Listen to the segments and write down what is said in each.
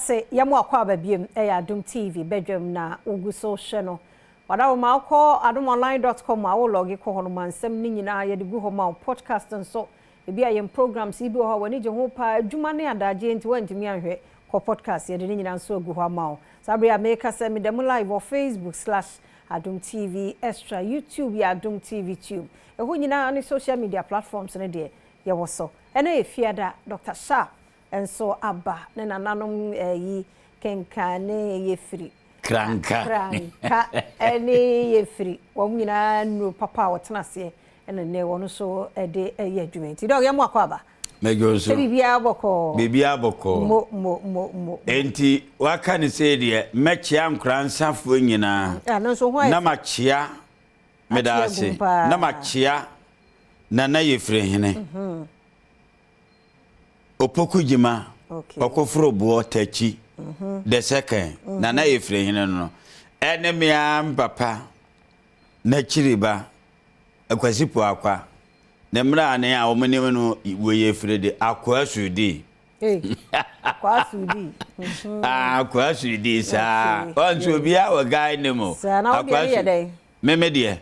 Yɛda ase, yɛma wo akwaaba biom, ɛyɛ Adom TV badwam na wogu so hwɛ no. Wadawoma wokɔ adomonline dot com a wo log kɔ hɔ no ma nsɛm no nyinaa yɛde gu hɔ ma wo. Podcast nso, ebi a yɛn programs yi bi wɔ hɔ a w'ani gye ho paa, adwuma ne adagyeɛ nti woantumi anhwɛ, kɔ podcast yɛde ne nyinaa nso agu hɔ ama wo. Saa bere a meka sɛ meda mu live wɔ Facebook slash Adom TV Extra, YouTube yɛ Adom TV Tube. Ɛhɔ nyinaa ne social media platforms no deɛ yɛwɔ so. Ɛnɛ yɛ Fiada, Dr. Sharp nso aba ne nananom ɛyi kenka ne yɛfiri. Kranka. Kranka ɛne yɛfiri. Wɔn nyinaa nnuro papa a wɔtena aseɛ ɛna nnɛ wɔn nso ɛde ɛyɛ adwuma nti. Dɔk, yɛn mo akɔ aba. Mɛdwo nso. Sɛ biribiara bɔkɔɔ. Biribiara bɔkɔɔ. Mo mo mo mo. Enti waka ne sɛ deɛ mɛkyea nkoransafoɔ nyinaa. Ɛno nso ho ayɛ. Na makyea meda ase. Na makyea Nana Yɛfiri Hene. Opoku Gyima, Ɔkoforo Boɔ Takyi, the second, Nana Yɛfiri Hene no, ɛne me ara me papa n'akyiri ba, Akwasi Poakwa, ne mmerane a wɔnim no wɔ Yɛfiri de, Akoa Sudi. Akoa Sudi. Akoa Sudi saa. Ɔnso obiara wɔ guy ne mu. Saa na wo deɛ ne yɛ dɛn? Meme deɛ.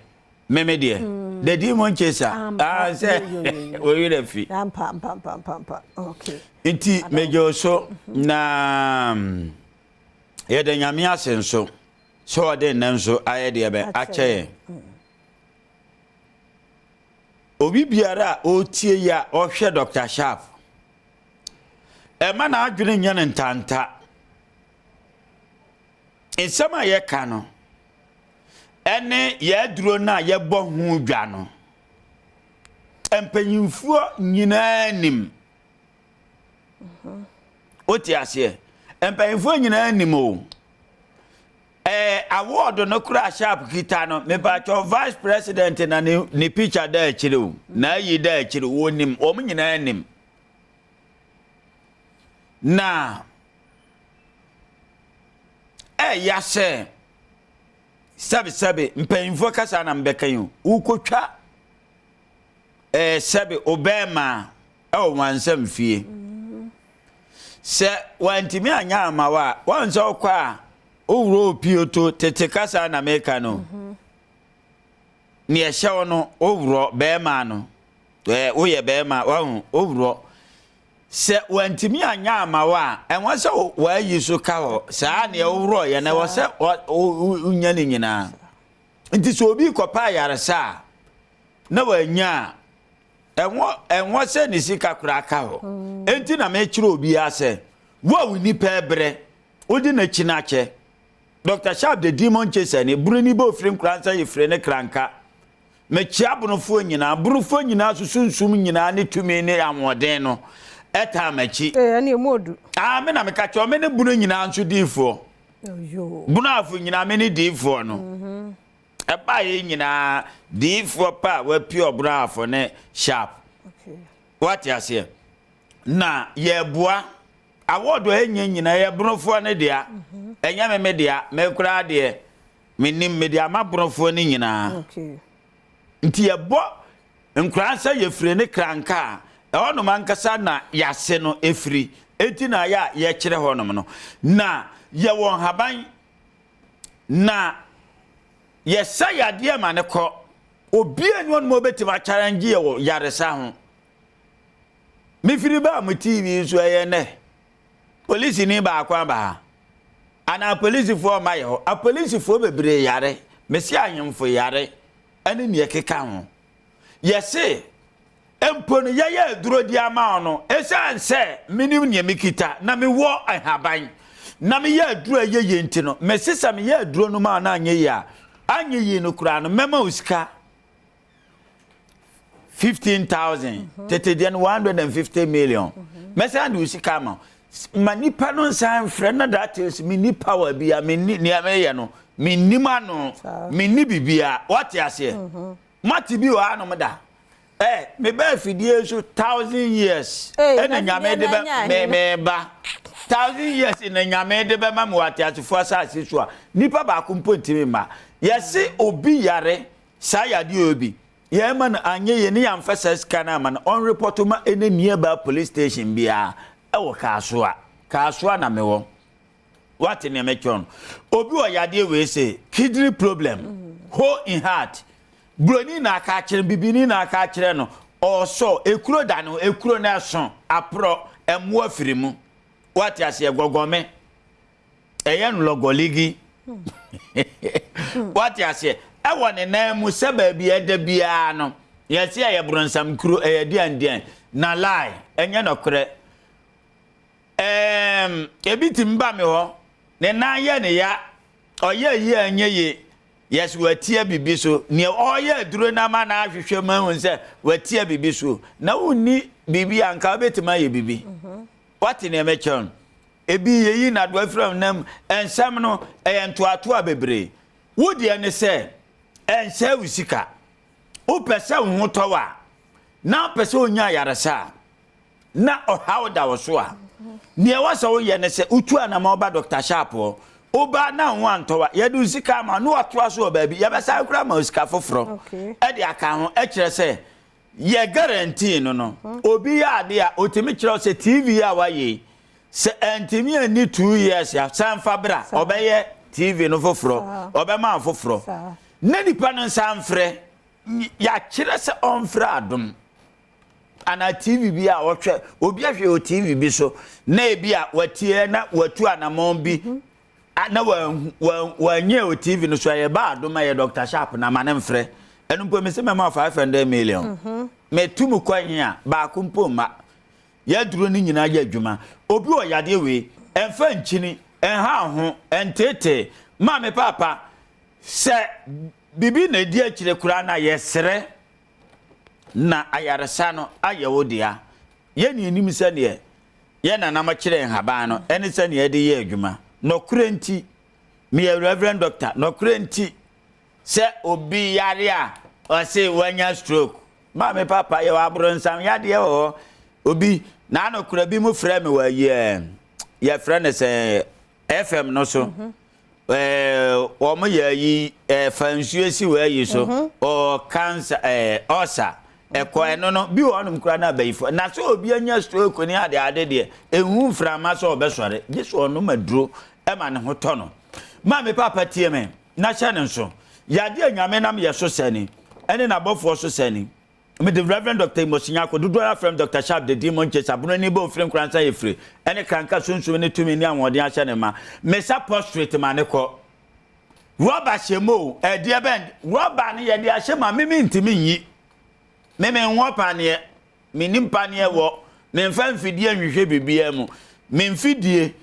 Meme deɛ. The demon chaser. Ah, sɛ wo werɛ fi. Ampa, ampa, ampa, ampa, ampa. Okay. Nti megye wo so na yɛda Nyame ase nso sɛ ɔde nnɛ nso ayɛ deɛ bɛ akyɛ yɛn. Obi biara a ɔretie yi a ɔhwɛ Dr. Sharp, ɛma n'adwene nyɛ no ntanta. Nsɛm a yɛka no ɛne yɛn aduro no a yɛbɔ ho dwa no, mpanyinfoɔ nyinaa nim. Wote aseɛ? Mpanyinfoɔ nyinaa nim o. Ɛɛ award no koraa Sharp kita no, mepatwɔ vice president na ne ne picture da akyire o. Na ayi da akyire, wɔnim, wɔn nyinaa nim. Na ɛya sɛ sɛbesɛbe mpanyimfoɔ kasa na mbɛka yi o, wokotwa ɛɛ sɛbe obɛɛma ɛwɔ wansɛm fie. Sɛ wantumi anyɛ ama wo a, wɔn sɛ wokɔ a wowuro opioto tete kasa na meka no. Nea ɛhyɛ wo no woworɔ bɛɛma no. Ɛɛ woyɛ bɛɛma wahu woworɔ. Sɛ wantumi anyɛ ama wo a, ɛnwɔ sɛ w'ayi so ka hɔ. Saa nea woworɔeɛ no, ɛwɔ sɛ wonya ne nyinaa. Nti sɛ obi kɔpɛ ayaresa a, na wanya a, ɛnwɔ ɛnwɔ sɛ ne sika koraa ka hɔ. Enti na mekyerɛ obiara sɛ, wo a wo nipa ɛbrɛ, wode n'akyi no akyɛ. Dr. Sharp the Demon Chaser ni, buroni bɛ ofiri Nkoransa yɛfiri ne Kranka. Mekyea Bonofoɔ nyinaa. Bonofoɔ nyinaa so sunsum nyinaa ne tumi ne ahoɔden no taa m'akyi. Ee, ɛne emu odu. Ah, me na meka kyerɛ, me ne Bono nyinaa nso diifoɔ. Bono afo nyinaa, me ne diifoɔ no. Mhm. Ɛbaa yɛ nyinaa, diifoɔ pa a wapue ɔbono afo ne sharp. Wate aseɛ? Na yɛboa award a ɛnyɛ nyinaa yɛ Bonofoɔ no dea. Mhm. Ɛnyɛ me me dea, me koraa deɛ. Menim, mede ama Bonofoɔ no nyinaa. Nti yɛbɔ nkoraa sɛ yɛfiri ne kranka a, ɛhɔnom ankasa na yɛase no ɛfiri. Enti na ayɛ a yɛkyerɛ hɔnom no. Na yɛwɔ nhaban, na yɛsa yadeɛ ma no kɔ. Obiara nni hɔnom a ɔbɛtumi akyarɛngye yɛ wɔ yaresa ho. Mefiri baa mo TV so ɛyɛ nnɛ. Polisini baako aba ha. Anaa apolisifoɔ mma yɛ hɔ. Apolisifoɔ bebree yare. Mese ahemfo yare ɛne nea ɛkeka ho. Yɛse mpo no yɛyɛ aduro de ama wo no, ɛsiane sɛ menim nea mekita na mewɔ nhaban na meyɛ aduro a ɛyɛ yie nti no, mese sɛ meyɛ aduro no ma wo na anyɛ yie a, anyɛ yie no koraa no mɛma wo sika. 15,000 tete deɛ no 150 million mɛsan de wo sika ama ma nipa no nsan mfrɛ na that is menni power bia menni nea meyɛ no mennim ano menni bibia wate aseɛ mhm. mate bi wɔ hanom da eh meba afidie so thousand years ɛna nyame de bɛ me meba thousand years na nyame de bɛma me wɔ ateasefoɔ asase so a nipa baako mpo ntumi mma yɛse obi yare Saa yadeɛ wei bi yɛn ma no anyɛ yie ne yɛamfa saa sika no amma no ɔnrepɔto ma any nearby police station biara ɛwɔ Kasoa. Kasoa na mewɔ. Woate nea mekyerɛ no? Obi wɔ yadeɛ wei se kidney problem, hole in heart. Buroni na aka akyerɛ no, bibini na aka akyerɛ no, ɔresɔ, ekuro da ne ho, ekuro no ɛso, aporɔ, ɛmmoa firi mu. Woate aseɛ? Gɔgɔme. Ɛyɛ no lɔgɔligi. Woate aseɛ? Ɛwɔ ne nan mu sɛ baabi a ɛda biara no, yɛse ɛyɛ borɔnsam kuro, ɛyɛ deɛn deɛn. Na lie, ɛnyɛ nɔkorɛ. Ɛɛm, ebi tumi ba me hɔ, ne nan yɛ ne ya, ɔyɛ yie a ɛnyɛ yie. Yes, watia biribi so. Nea ɔreyɛ aduro no ama no ahwehwɛ mu ahu sɛ watia biribi so. Na wonni biribi a nka wobɛtumi ayɛ biribi. Woate nea mekyerɛ no? Ebi yɛyi nnadewa firi wɔn nan mu. Nsɛm no, ɛyɛ ntoatoa bebree. Wo deɛ ne sɛ, ɛnsɛe wo sika. Wopɛ sɛ wo ho tɔ wo a, na wopɛ sɛ wonya ayaresa a, na ɔhaw da wo so a, nea ɛwɔ sɛ woyɛ ne sɛ wotu anamɔn ba Dɔkta Sharp hɔ. Woba na wo ho antɔ wo a, yɛde wo sika ama wo na woatoa so wɔ baabi. Yɛbɛsan koraa ama wo sika foforɔ de aka ho. Ɛkyerɛ sɛ yɛ guarantee no no. Obi yɛ ade a, ɔtumi kyerɛ wo sɛ TV a woayɛ yi, sɛ antumi anni 2 years a, san fa bra. Ɔbɛyɛ TV no foforɔ, ɔbɛma wo foforɔ. Na nipa no nsa mfrɛ. Yɛakyerɛ sɛ ɔmfrɛ adom. Anaa TV bi a ɔhwɛ, obi ahwɛ wɔ TV bi so na ebi a watie na watu anamɔn bi mhm. na wanyɛ wɔ TV no so ɛyɛ ba adom ɛyɛ Dr. Sharp na ma ne mfrɛ ɛno mpo mese mɛma 500 million mhm. metu mu kɔ he a baako mpo mma yɛaduro no nyinaa yɛ adwuma. Obi wɔ yadeɛ wei ɛmfa nkyini ɛnha ho ɛntetee ma me paapa sɛ biribi na ɛdi akyire koraa na yɛsrɛ na ayaresa no ayɛ wo dea. Yɛn na yɛnim sɛdeɛ yɛn nananom kyerɛɛ nhaban no ne sɛdeɛ yɛde yɛ adwuma. Nɔkorɛ nti, meyɛ Reverend Doctor, nɔkorɛ nti, sɛ obi yare a, ɔse wanya stroke. Maame papa, yɛwɔ aborɔnsam yadeɛ wɔ hɔ. Obi, n'ano kora bi mu frɛ me wɔ ayi ɛɛ, yɛfrɛ no sɛ FM no so. Ɛɛ wɔn yɛ ayi ɛɛ fa nsuo si wɔ ayi so mhm. ɔɔ cancer ɛɛ ɔsa ɛkɔ ɛno no bi wɔ hɔnom koraa na abayifo na sɛ obi anya stroke ne ade ade deɛ ehu mframa sɛ ɔbɛsɔre gye sɛ ɔnom aduro ɛma ne ho tɔ no. Maame paapa tie me na hyɛ ne nso yadeɛ Nyame nam yɛ so sɛni ɛne n'abɔfoɔ so sɛni. Mede Rev. Dɔkta Amos Nyarko, dodoɔ ara frɛ me Dɔkta Sharp the Demon Chaser, Abononi bɔ ofiri nkoransa yɛ firi, ɛne kranka sunsum ne tumi ne ahoɔden ahyɛ ne ma. Mesa prostrate ma ne kɔ. Rɔba hyɛ mu o, ɛdeɛ bɛn, rɔba no yɛde ahyɛ mu a me mentumi nyi. Me menwɔ paneɛ, mennim paneɛ wɔ, memfa mfidie nhwehwɛ biribiara mu. Me mfidie,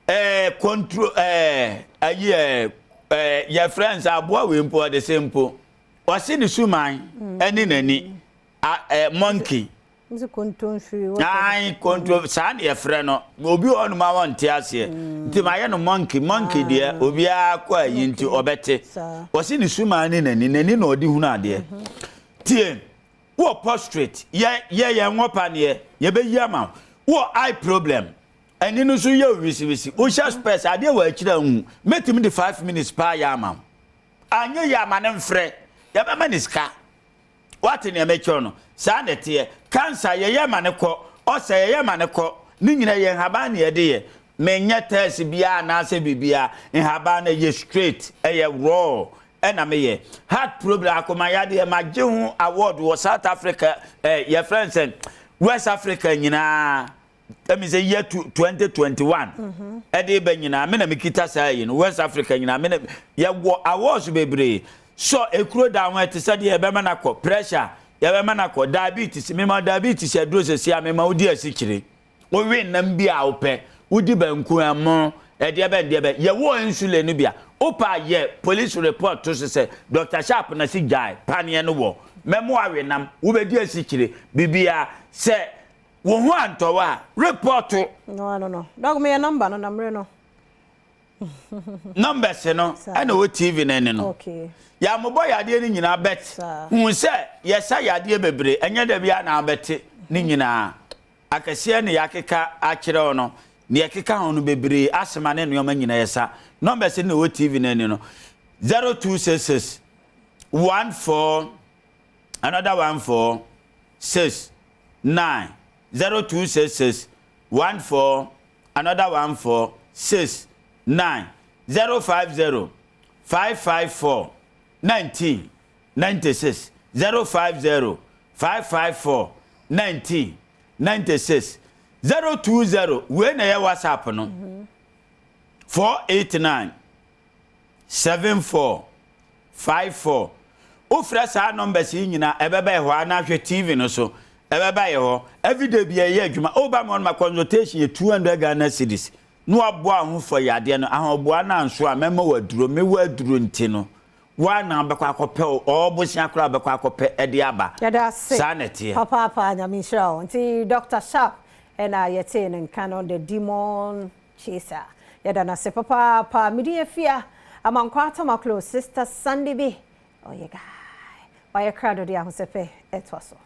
ɛɛ, kontro, ɛɛ, ayi ɛɛ, ɛɛ, yɛfrɛ nsa aboa wei mpo ɔde se mpo. Ɔse ne suman ɛne n'ani a ɛ monkey. Ae konto saa na yɛfrɛ no obi wɔ hɔnom a ɔnte aseɛ nti mayɛ no monkey monkey deɛ obiara kɔ ayi nti ɔbɛte. Ɔse ne suman ne n'ani n'ani na ɔde hunu adeɛ. Tie wɔ prostrate yɛ yɛ yɛn wɔ paneɛ yɛbɛyi ama wo wɔ eye problem ani no so yɛ wisiwisi wohyɛ spɛs adeɛ wɔ akyire a nhu mɛtumi de 5 minutes paa yɛ ama wo. Anyɛ yie a ma no mfrɛ. Yɛbɛma no sika. Woate nea mekyerɛ no? Saa na ɛteɛ. Cancer, yɛyɛ ma no kɔ. Ulcer, yɛyɛ ma no kɔ. Ne nyinaa yɛ nhaban na yɛde yɛ. Menyɛ test biara anaasɛ biribiara. Nhaban no, ɛyɛ straight, ɛyɛ raw ɛna meyɛ. Heart problem, akoma yadeɛ, magye ho award wɔ South Africa, eh, yɛfrɛ no sɛn, West Africa nyinaa. Ɛmi sɛ year 2021 ɛde ba nyinaa me na mekita saa yi no. West Africa nyinaa me na yɛwɔ awards bebree. So ekuro da ho ɛte sɛ deɛ yɛbɛma no akɔ, pressure yɛbɛma no akɔ, diabetes mema diabetes aduro sɛsi a mema wodi asikyire, wowe nam bi a wopɛ, wodi banku ɛmo ɛdeɛ bɛn deɛ bɛn yɛwɔ insulin no bi a wopɛ a yɛ police report to so sɛ Dr. Sharp na si gyae paneɛ no wɔ mɛmo awe nam wobɛdi asikyire biribiara sɛ wo ho antɔ wo a, report. No. Dɔg, meyɛ number no na mmerɛ no. Numbers no ɛna wɔ TV no ani no. Yɛamobɔ yadeɛ no nyinaa but hu sɛ yɛsa yadeɛ bebree ɛnyɛ da biara na wobɛte ne nyinaa. Akɛseɛ ne yɛakeka akyerɛ wo no, deɛ ɛkeka ho no bebree asema ne nneɛma nyinaa yɛsa. Numbers no na ɛwɔ TV no ani no. 0266 14 another 1 4 6 9 0266 14 another 1 4 6. 9 050 554 19 96 050 554 19 96 020 wei na ɛyɛ WhatsApp no 489 74 54 Wofrɛ saa numbers yi nyinaa ɛbɛba yɛ hɔ anaa hwɛ TV no so ɛbɛba yɛ hɔ everyday bi ɛyɛ adwuma woba ma ɔnoma consultation yɛ 200 Ghana cedis na waboa wo ho for yadeɛ no ahoboa no anso a mɛma wo aduro mewɔ aduro nti no woa na wobɛkɔ akɔpɛ wo ɔɔ bosea koraa wobɛkɔ akɔpɛ ɛde aba Yɛda ase saa na ɛteɛ. papaapa Nyame nhyira wo. Nti Doctor Sharp ɛna yɛtee ne nka no the demon chaser. Yɛda no ase papaapa. Me din Afia Amankwaa Tamaklo, Sister Sandy bi ɔyɛ guy. Wayɛ krado de ahosɛpɛ ɛtoa so.